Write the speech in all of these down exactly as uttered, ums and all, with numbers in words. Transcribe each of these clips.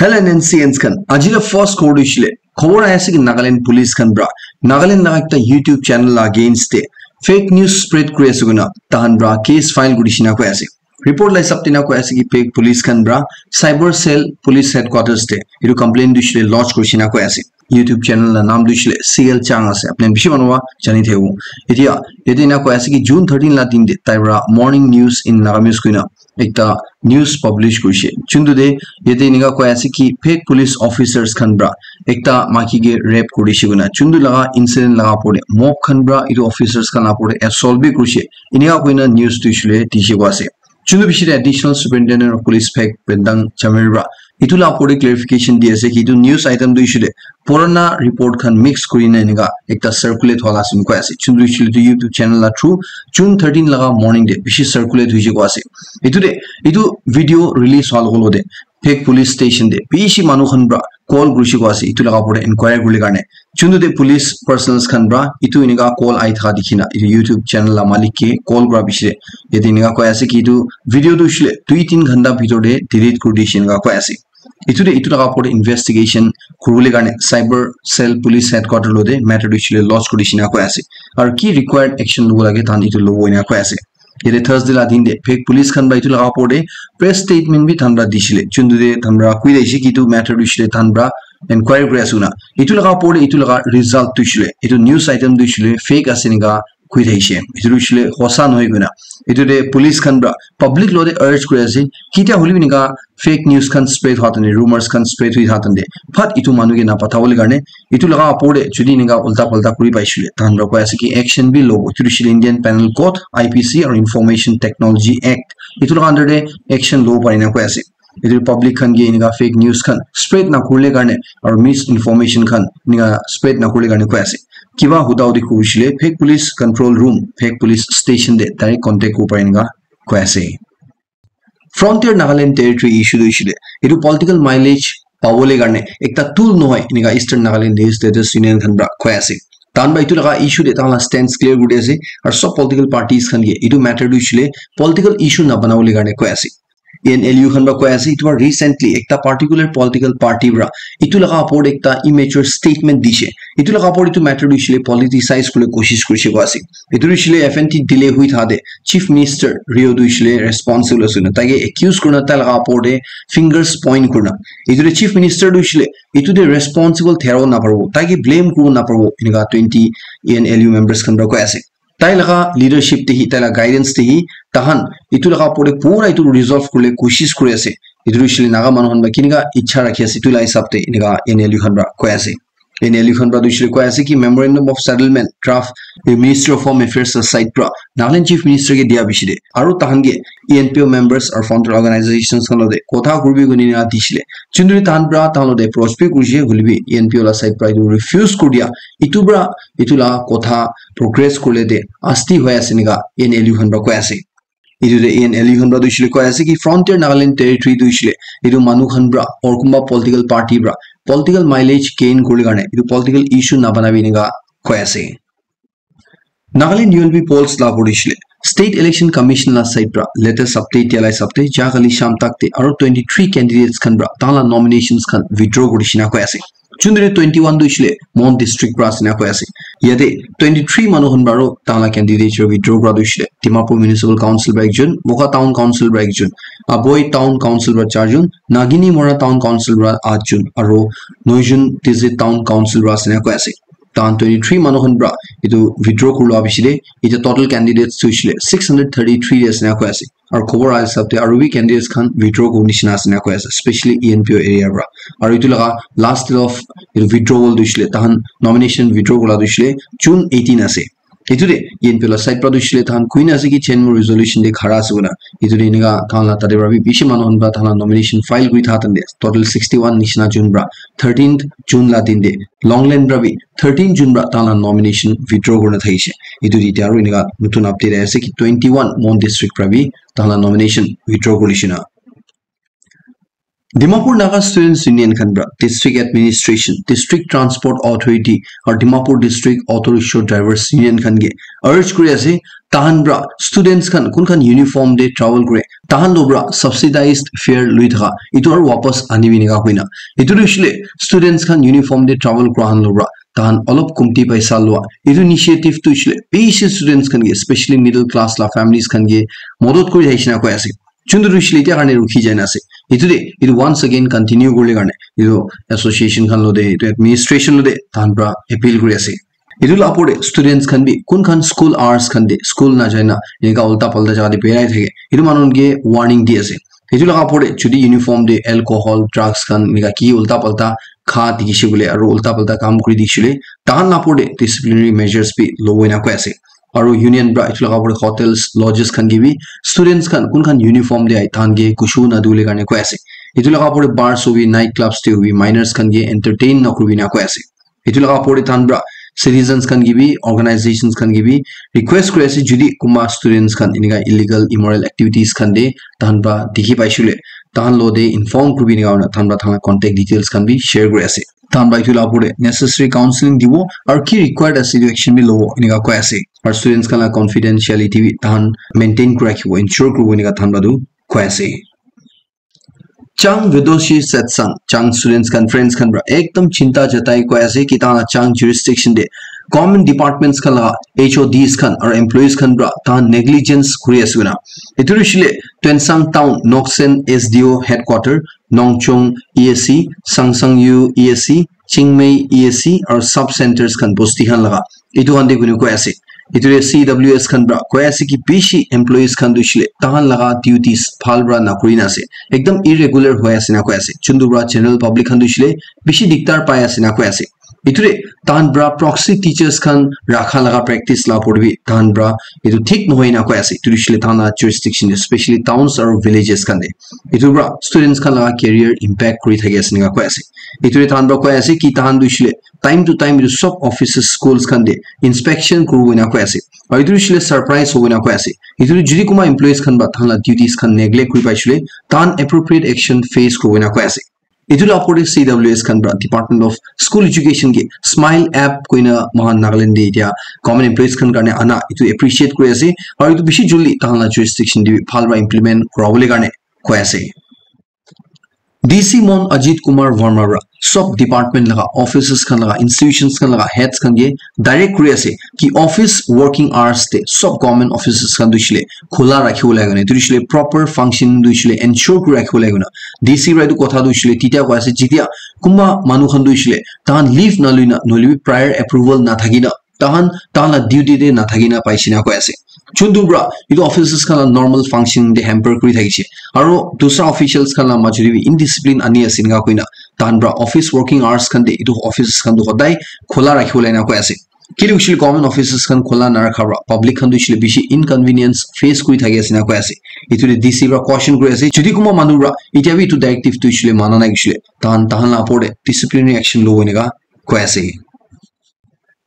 Hello N C Ns khan, aji la first khobor tu hoishe le, khobor ahi ase ki Nagaland police khan pra Nagaland laga ekta YouTube channel la against te fake news spread kuri ase koina tahan pra case file kuri shina koi ase. Report la hisab te na koi ase ki fake police khan pra cyber cell police headquarters te etu complaint tu hoishe le lodge kuri shina koi ase. YouTube channel la naam tu hoishe le C L Chang ase, apni bishi manu wa jani thebo. Etiya yate ena koi ase ki June thirteen la din te tai pra Morning News in Nagamese koina ekta news publish kurishe. Chuntu de yate enika koi ase ki fake police officers khan pra ekta maiki ke rape kurishe koina. Chuntu laga incident laga opor te mob khan pra etu officers khan laga opor te assault bi kurishe. Enika koina news tu hoishe le dishe koi ase. Chuntu bishi de Additional Superintendent of Police Phek Bendang Chamir pra etu la opor te clarification di ase ki etu news item tu hoishe le purana report khan mix kurina enika ekta circulate hwala ase koi ase. Chuntu hoishe le tu YouTube channel la through June thirteen laga morning te bishi circulate hoishe koi ase. Etu te etu video release hwa logo logo te fake police station te bishi manu khan pra call kurishe koi ase etu laga opor te inquiry kuribole karne. Chuntu te police personnels khan pra etu enika call ahi thaka dikhi na etu YouTube channel la malik ke call kura bishi de yate enika koi ase ki etu video tu hoishe le dui tin ghanta bhitor te delete kuri dishe enika koi ase. Etu te etu laga opor te investigation kuribole karne cyber cell police headquarter lo te matter tu hoishe le lodge kuri dishe enika koi ase. Aru ki required action lobo lage tahan etu lobo enika koi ase. Yate Thursday la din te fake police khan pra etu laga opor te press statement bi tahan pra dishe le. Chuntu te tahan pra koi dishe ki etu matter tu hoishe le tahan pra inquiry kuri ase koina. Etu laga opor te etu laga result tu hoishe le etu news item tu hoishe le fake ase enika koi thakishe. Etu tu hoishe le hosa nohoi koina. Etu te police khan pra public lo te urge kuri ase. Kitia hole bi enika fake news khan spread hwa tante, rumors khan spread hui tha tante, phat etu manu ke na patha bole karne, etu laga opor te jodi enika ulta pulta kuri paishe le, tahan pra koi ase ki action bi lobo. Etu tu hoishe le Indian Penal Code, I P C aru Information Technology Act. Etu laga under te action lobo pare na koi ase. Etu public khan ke enika fake news khan spread na kurile karne aru misinformation khan enika spread na kurile karne koi ase. Kiba huda hudi kurishe le fake police control room, fake police station te direct contact kuribo pare enika koi ase. Frontier Nagaland Territory issue tu hoishe le etu political mileage pabole karne ekta tool nohoi enika Eastern Nagaland Legislators Union khan pra koi ase. Tahan pra etu laga issue te tahan la stance clear kuri ase aru sob political parties khan ke etu matter tu hoishe le political issue na banabole karne koi ase. E N L U khan pra koi ase, etu pra recently ekta particular political party pra etu laga opor te ekta immature statement dishe. Etu laga opor te etu matter tu hoishe le politicize kuribole koshish kurishe koi ase. Etu tu hoishe le F N T delay hui thaka te Chief Minister Rio tu hoishe le responsible ase koina tai ke accuse kurina tai laga opor te fingers point kurina. Etu te Chief Minister tu hoishe le etu te responsible theribo na paribo, tai ke blame kuribo na paribo, enika twenty E N L U members khan pra koi ase. Tai laga leadership te hi, tai laga guidance te hi, tahan etu laga opor te pura etu resolve kurile koshish kuri ase. Etu tu hoishe le Naga manu khan pra kenika ichha rakhi ase, etu la hisab te enika E N L U khan pra koi ase. E N L U khan pra tu hoishe le koi ase ki memorandum of settlement draft the Ministry of Home Affairs la side pra Nagaland Chief Minister ke dia bishi de. Aru tahan ke E N P O members aru frontier organizations khan lo te kotha kuribi kuni na dishe le. Chundri tahan pra tahan lo te approach bi kurishe, hoile bi E N P O la side pra etu refuse kuri dia. Etu pra etu la kotha progress kurile te asti hoi ase enika E N L U khan pra koi ase. Etu te E N L U khan pra tu hoishe le koi ase ki Frontier Nagaland Territory tu hoishe le etu manu khan pra or kunba political party pra political mileage gain kuribole karne etu political issue na banabi enika koi ase. Nagaland U L B polls la opor te hoishe le State Election Commission la side pra latest update dia la hisab te ja kali sham tak te aru twenty three candidates khan pra tahan la nominations khan withdraw kuri dishe enika koi ase. Chundri twenty one tu hoishe le Mon district pra ase enika koi ase. Yate twenty three manu khan pra aru tahan la candidature withdraw kura tu hoishe le Dimapur Municipal Council pra ekjon, Wokha Town Council pra ekjon, Aboi Town Council pra charjon, Nagini Mora Town Council pra atjon aru noijon Tizit Town Council pra ase enika koi ase. Tahan twenty three manu khan pra etu withdraw kuri lua bishi de, etia total candidates tu hoishe le six hundred thirty three de ase enika koi ase. Aru khobor aha hisab te aru bi candidates khan withdraw kuri nishina ase enika koi ase, especially E N P O area pra. Aru etu laga last day of etu withdrawal tu hoishe le tahan nomination withdraw kura la tu hoishe le June eighteen ase. Etu te E N P O la side pra tu hoishe le tahan koi na ase ki chain move resolution te khara ase koina. Etu te enika tahan la tate pra bi bishi manu khan pra tahan la nomination file kuri tha tante total sixty one nishina jon pra thirteenth June la din te Longland pra bi thirteen June pra tahan la nomination withdraw kurina thakishe. Etu te etia aru enika notun update ahi ase ki twenty one Mon district pra bi tahan la nomination withdraw kuri nishina. Dimapur Naga Students Union khan pra District Administration, District Transport Authority aru Dimapur District Auto Rickshaw Drivers Union khan ke urge kuri ase, tahan pra students khan kun khan uniform te travel kure, tahan lo pra subsidized fare lui thaka etu aru wapas anibi nika koina. Etu tu hoishe le students khan uniform te travel kura khan lo pra tahan olop kumti paisa lua. Etu initiative tu hoishe le bishi students khan ke, especially middle class la families khan ke modot kuri thakishe na koi ase. Chuntu tu hoishe le etia karne rukhi jai na ase. Etu de, etu once again continue kurle karne etu association khan lo de, etu administration lo de tahan pra appeal kuri ase. Etu la opor de students khan bi kun khan school hours khan de school na jai na enika ulta palta jaga de berai thake, etu manu khan ke warning di ase. Etu la opor de jodi uniform de alcohol, drugs khan enika ki ulta palta kha dikhishe bole aru ulta palta kam kuri dikhishe le, tahan la opor de disciplinary measures bi lobo ena koi ase. Aru union pra etu la opor de hotels, lodges khan ke bi students khan kun khan uniform de ai tahan ke kushu na dule karne koi ase. Etu la opor de bars hobi, night clubs te hobi, minors khan ke entertain na kuribi na koi ase. Etu la opor de tahan pra citizens khan ke bi, organizations khan ke bi request kuri ase, jodi kunba students khan enika illegal immoral activities khan de tahan pra dikhi paishe le, tahan lo de inform kuribi ena tahan pra tahan la contact details khan bi share kuri ase. Tahan pra etu la opor de necessary counseling dibo aru ki required ase etu action bi lobo enika koi ase. Aru students khan la confidentiality bi tahan maintain kuri rakhibo, ensure kuribo enika tahan pra tu koi ase. Chang Vidoshi Satsang, Chang Students Conference khan pra ekdam chinta jatai koi ase ki tahan la Chang jurisdiction de government departments khan la H O Ds khan aru employees khan pra tahan negligence kuri ase koina. Etu hoishe le Tuensang Town, Noksen S D O headquarter, Nongchong E S C, Sangsangyu E S C, Chingmei E S C aru sub centers khan bosti khan laga etu khan de kunu koi ase. Etu de C W S khan pra koi ase ki bishi employees khan tu hoishe le tahan laga duties bhal pra na kuri na ase, ekdam irregular hoi ase na koi ase. Chuntu pra general public khan tu hoishe le bishi diktar pai ase na koi ase. Etu de tahan pra proxy teachers khan rakha laga practice la opor de bi tahan pra etu thik nohoi na koi ase. Etu hoishe le tahan la jurisdiction de, especially towns aru villages khan de, etu pra students khan laga career impact kuri thaki ase ena koi ase. Etu de tahan pra koi ase ki tahan tu hoishe le time to time etu sob offices, schools khan de inspection kuribo ena koi ase. Aru etu hoishe le surprise hobo ena koi ase. Etu tu jodi kunba employees khan pra tahan la duties khan neglect kuri paishe le tahan appropriate action face kuribo ena koi ase. Etu la opor de C W S khan pra Department of School Education ke Smile app koina moikhan Nagaland de etia government employees khan karne ana etu appreciate kuri ase. Aru etu bishi joldi tahan la jurisdiction de bi bhal pra implement kura bole karne koi ase. D C Mon Ajit Kumar Verma pra sob department laga, offices khan laga, institutions khan laga heads khan ke direct kuri ase ki office working hours te sob government offices khan tu hoishe le khula rakhibo lage koina, etu tu hoishe le proper function tu hoishe le ensure kuri rakhibo lage koina. D C pra etu kotha tu hoishe le titia koi ase jitia kunba manu khan tu hoishe le tahan leave na lui na nohole bi prior approval na thaki na tahan, tahan la duty de na thaki na paishe na koi ase. Chuntu pra etu offices khan la normal function de hamper kuri thakishe. Aru dusra officials khan la majot de bi indiscipline ani ase ena koina tahan pra office working hours khan de etu offices khan tu hodai khula rakhibo le ena koi ase. Kile hoishe le government offices khan khula na rakha pra public khan tu hoishe le bishi inconvenience face kuri thaki ase ena koi ase. Etu de D C pra caution kuri ase. Jodi kunba manu pra etia bi etu directive tu hoishe le mana nai hoishe le tahan, tahan la opor de disciplinary action lobo eneka koi ase.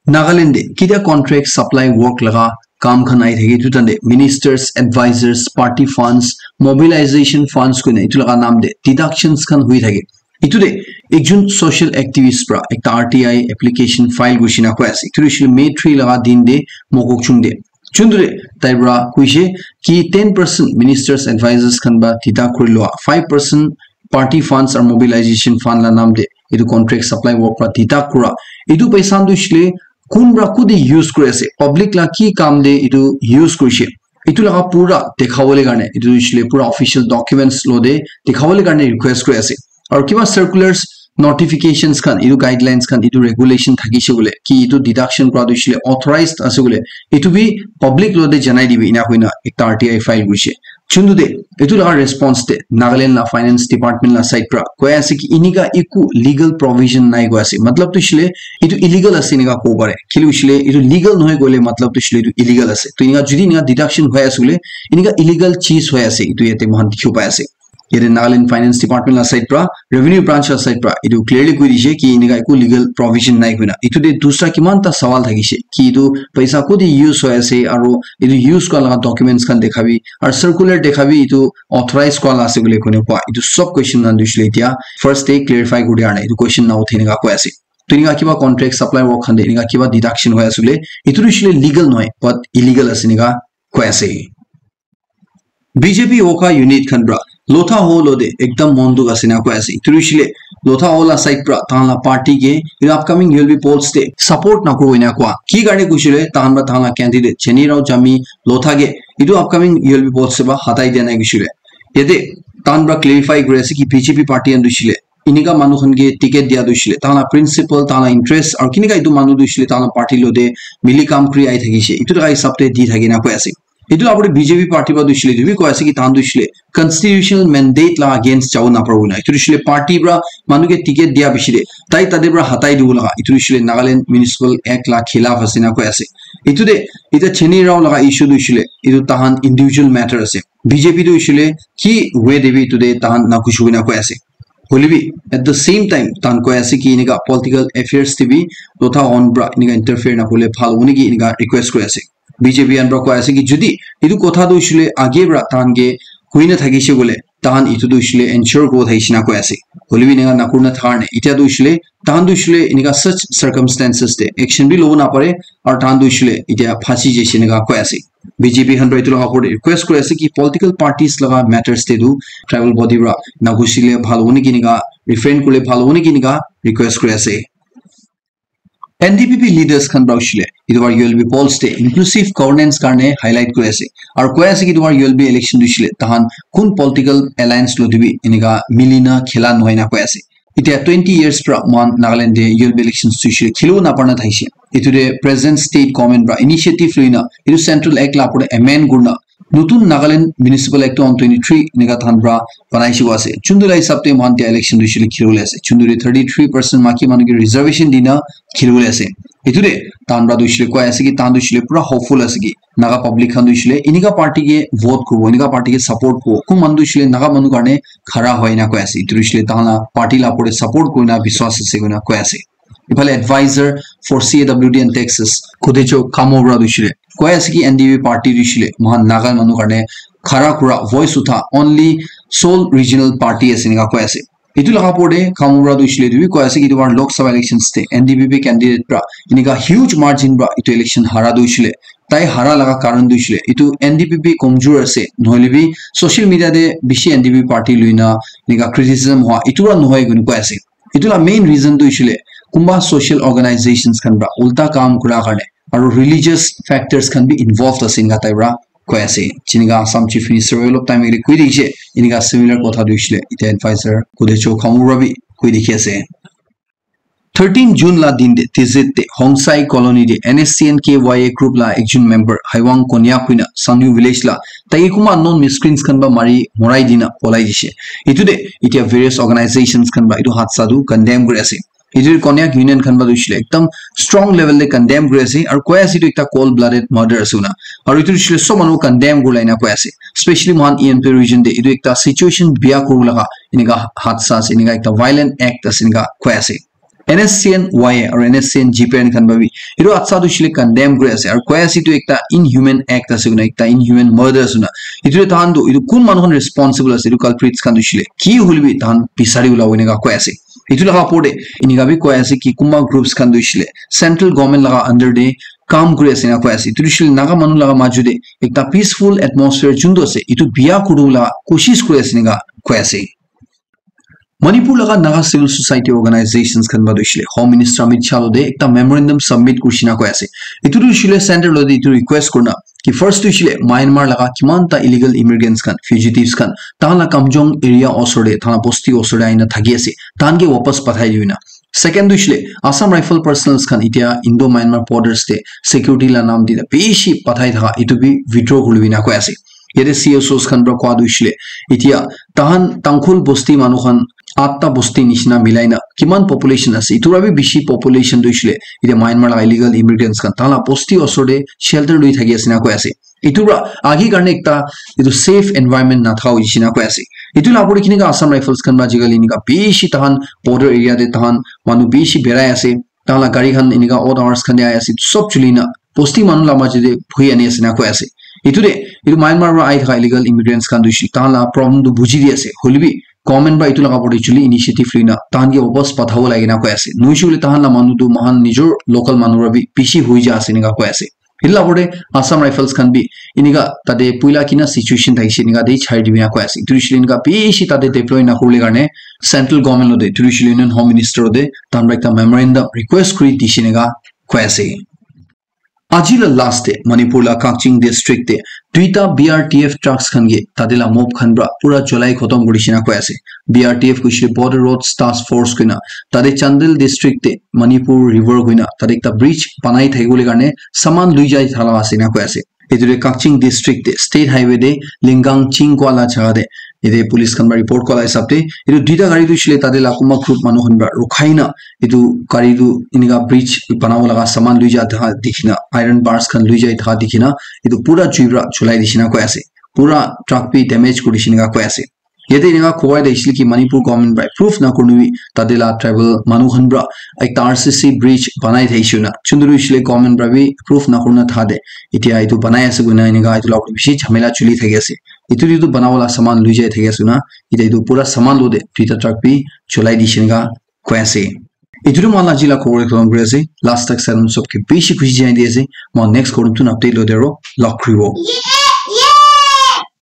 Nagaland de kitia contract supply work laga kam khan ahi thake, etu time de ministers, advisors, party funds, mobilization funds koina etu laga naam de deductions khan hui thake. Etu de ekjon social activist pra ekta R T I application file kurishe na koi ase. Etu hoishe May three laga din de Mokokchung de. Chuntu de tai pra kuishe ki ten percent ministers, advisors khan pra deduct kuri lua, five percent party funds aru mobilization fund la naam de etu contract supply work pra deduct kura. Etu paisa tu hoishe le kun pra kuti use kuri ase, public la ki kam de etu use kurishe, etu laga pura dekhabole karne, etu hoishe le pura official documents lo de dekhabole karne request kuri ase. Aru kiba circulars, notifications khan, etu guidelines khan, etu regulation thakishe bole ki etu deduction kura tu hoishe le authorized ase bole, etu bi public lo de janai dibi ena koina ekta R T I file kurishe. Chuntu de etu laga response de Nagaland la finance department la side pra koi ase ki enika eku legal provision nai koi ase. Matlab tu hoishe le etu illegal ase enika kobo pare. Kile hoishe le etu legal nohoi koile matlab tu hoishe le etu illegal ase. To enika jodi enika deduction hoi ase bole, enika illegal cheez hoi ase, etu yate moikhan dikhibo pai ase. Yate Nagaland Finance Department la side pra, Revenue Branch la side pra, etu clearly koi dishe ki enika eku legal provision nai koina. Etu te dusra kiman ta sawal thakishe ki etu paisa koti use hoi ase, aro etu use kura laga documents khan dekhabi, aro circular dekhabi, etu authorize kura la ase koile koina koa. Etu sob question khan tu hoishe le etia first te clarify kuri dia karne etu question na uthai enika koi ase. Tu enika kiba contract supply work khan te enika kiba deduction hoi ase koile, etu tu hoishe le legal nohoi, but illegal ase enika koi ase. B J P Wokha unit khan pra Lotha Hall te ekdam mon dukh ase na koi ase. Etu hoishe le Lotha Hall la side pra tahan la party ke etu upcoming U L B polls te support na kuro ena koa. Ki karne koishe le tahan pra tahan la candidate Cheni Rao Jami Lotha ke etu upcoming U L B polls te ba hatai dia nai koishe le. Yate tahan pra clarify kuri ase ki B J P party khan tu hoishe le enika manu khan ke ticket dia tu hoishe le tahan la principle, tahan la interest, aro kinika etu manu tu hoishe le tahan la party lo te mili kam kuri ahi thakishe. Etu laga hisab te di thake na koi ase. Etu la opor te B J P party pra tu hoishe le etu bi koi ase ki tahan tu hoishe le constitutional mandate la against jabo na paribo na. Etu tu hoishe le party pra manu ke ticket dia bishi de tai tate pra hatai dibo laga. Etu tu hoishe le Nagaland Municipal Act la khilaf ase na koi ase. Etu te eta Cheni Rao laga issue tu hoishe le etu tahan individual matter ase. B J P tu hoishe le ki way te bi etu te tahan na khushi hoina koi ase. Hoile bi at the same time tahan koi ase ki enika political affairs te bi Lotha Hall pra enika interfere na kule bhal hobo niki enika request kuri ase. B J P khan pra koi ase ki jodi etu kotha tu hoishe le age pra tahan ke koi na thakishe koile tahan etu tu hoishe le ensure kuri thakishe na koi ase. Hoile bi enika na kurina thakar ne etia tu hoishe le tahan tu hoishe le enika such circumstances te action bi lobo na pare, aro tahan tu hoishe le etia phasi jaishe enika koi ase. B J P khan pra etu laga opor te request kuri ase ki political parties laga matters te tu tribal body pra na gusile bhal hobo niki enika refrain kule bhal hobo niki enika request kuri ase. N D P P leaders khan pra hoishe le etu bar U L B polls te inclusive governance karne highlight kuri ase. Aro koi ase ki etu bar U L B election tu hoishe le tahan kun political alliance lo dibi enika milina khela nohoi na koi ase. Etia twenty years pra mohan Nagaland te U L B elections tu hoishe le khelibo na parna thaishe. Etu te present state government pra initiative loina etu central act la opor te amend kurna notun Nagaland Municipal Act two thousand twenty-three enika tahan pra banai shibo ase. Chundu la hisab te mohan tia election tu hoishe le khelibo le ase. Chundu te thirty-three percent maki manu ke reservation dina khelibo le ase. Etu te tahan pra tu hoishe le koi ase ki tahan tu hoishe le pura hopeful ase ki Naga public khan tu hoishe le enika party ke vote kuribo, enika party ke support kuribo. Kun manu tu hoishe le Naga manu karne khara hoi na koi ase. Etu tu hoishe le tahan la party la opor te support kurina biswas ase koina koi ase. Iphale advisor for C A W D and taxes, Kotecho Kamo pra tu hoishe le koi ase ki N D P P party tu hoishe le mohan Naga manu karne khara kura voice utha only sole regional party ase enika koi ase. Etu laga opor te Kamo pra tu hoishe le etu bi koi ase ki etu bar Lok Sabha elections te N D P P candidate pra enika huge margin pra etu election hara tu hoishe le tai hara laga karan tu hoishe le etu N D P P komjor ase nohole bi social media te bishi N D P P party loina enika criticism hua etu pra nohoi koina koi ase. Etu la main reason tu hoishe le kunba social organizations khan pra ulta kam kura karne aro religious factors khan bi involved ase enika tai pra koi ase. Jinika Assam Chief Minister olop time agete koi dikhi ase, enika similar kotha tu hoishe le etia advisor Kotecho Kamo pra bi koi dikhi ase. Thirteen June la din te Tizit te Hongsai Colony te N S C N K Y A group la ekjon member Haiwang Konyak hoina Sangyu village la tai kunba unknown miscreants khan pra mari morai dina polai dishe. Etu te etia various organizations khan pra etu hadsa tu condemn kuri ase. Etu Konyak Union khan pra tu hoishe le ekdam strong level te condemn kuri ase, aro koi ase etu ekta cold blooded murder ase koina. Aro etu hoishe le sob manu condemn kuri la enika koi ase. Specially mohan E M P region te etu ekta situation bia kuribo laga enika hadsa ase, enika ekta violent act ase enika koi ase. N S C N Y A aro N S C N G P N khan pra bi etu hadsa tu hoishe le condemn kuri ase, aro koi ase etu ekta inhuman act ase koina, ekta inhuman murder ase koina. Etu te tahan tu etu kun manu khan responsible ase, etu culprits khan tu hoishe le ki hoile bi tahan bisari ulabo enika koi ase. Etu laga opor te enika bi koi ase ki kunba groups khan tu hoishe le central government laga under te kam kuri ase enika koi ase. Etu tu hoishe le Naga manu laga maju te ekta peaceful atmosphere juntu ase etu bia kuribo laga koshish kuri ase enika koi ase. Manipur laga Naga civil society organizations khan pra tu hoishe le Home Minister Amit Shah lo te ekta memorandum submit kurishe na koi ase. Etu tu hoishe le center lo te etu request kurina ki first tu hoishe le Myanmar laga kiman ta illegal immigrants khan, fugitives khan, tahan la Kamjong area osor te, tahan la bosti osor te ahina thaki ase, tahan ke wapas pathai dibi na. Second tu hoishe le Assam Rifle personnels khan etia Indo Myanmar borders te security la naam dina bishi pathai thaka etu bi withdraw kuri dibi na koi ase. Yate C S Os khan pra koi tu hoishe le etia tahan Tangkhul bosti manu khan atta bosti nishina milai na kiman population ase, etu pra bi bishi population tu hoishe le etia Myanmar laga illegal immigrants khan tahan la bosti osor te shelter lui thaki ase enika koi ase. Etu pra age karne ekta etu safe environment nathaka hoishe enika koi ase. Etu la opor te kinika Assam Rifles khan para ajikali enika bishi tahan border area te tahan manu bishi berai ase. Tahan la gari khan enika odd hours khan te ahi ase. Sob chuli na bosti manu la maji te bhui ani ase na koi ase. Etu te etu Myanmar para ahi thaka illegal immigrants khan tu tahan la problem tu buji di ase. Hoile bi government para etu laga opor te chuli initiative loi na tahan ke wapas pathabo lage na koi ase. Noishe hoile tahan la manu tu mohan nijor local manu para bi bishi hoi ja ase enika koi ase. Etu la opor te Assam Rifles khan bi enika tate puila kina situation thakishe enika te chari dibi na koi ase. Etu hoishe enika bishi tate deploy na kuribole karne central government lote, etu hoishe Union Home Minister lote tahan para ekta memorandum request kuri dishe enika koi ase. Aji la last te Manipur la Kakching district te duita B R T F trucks khan ke tate la mob khan para pura cholai khotom kuri dishe enika koi ase. B R T F koishe Border Roads Task Force koina tate Chandel district te Manipur River koina tate ekta bridge banai thakibole karne saman lui jai thala ase enika koi ase. Etu te Kakching district te state highway te Lingang Ching kua la jaga te ete police khan para report kua la hisab te etu duita gari tu hoishe tate la kunba group manu khan para rukhai na etu gari tu enika bridge banabo laga saman lui ja thaka dikhi na iron bars khan lui jai thaka dikhi na etu pura jui para cholai dishe enika koi ase. Pura truck bi damage kuri dishe enika koi ase. Yate enika kowa de isile ki Manipur government para proof na kurina bi tate la tribal manu khan para ekta R C C bridge banai thaishe na. Chunduru isile government para bi proof na kurina thade. Etia etu banai ase koina enika etu la bishi jhamela chuli thaki ase. Etu etu banabo la saman lui jai thaki ase na. Etia etu pura saman lo de duita truck bi cholai dishe enika koi ase. Etu tu mohan aji la khobor ekdom kuri ase. Last tak sai sob ke bishi khushi jai di ase. Mohan next khobor tu update lo de aro log kuribo.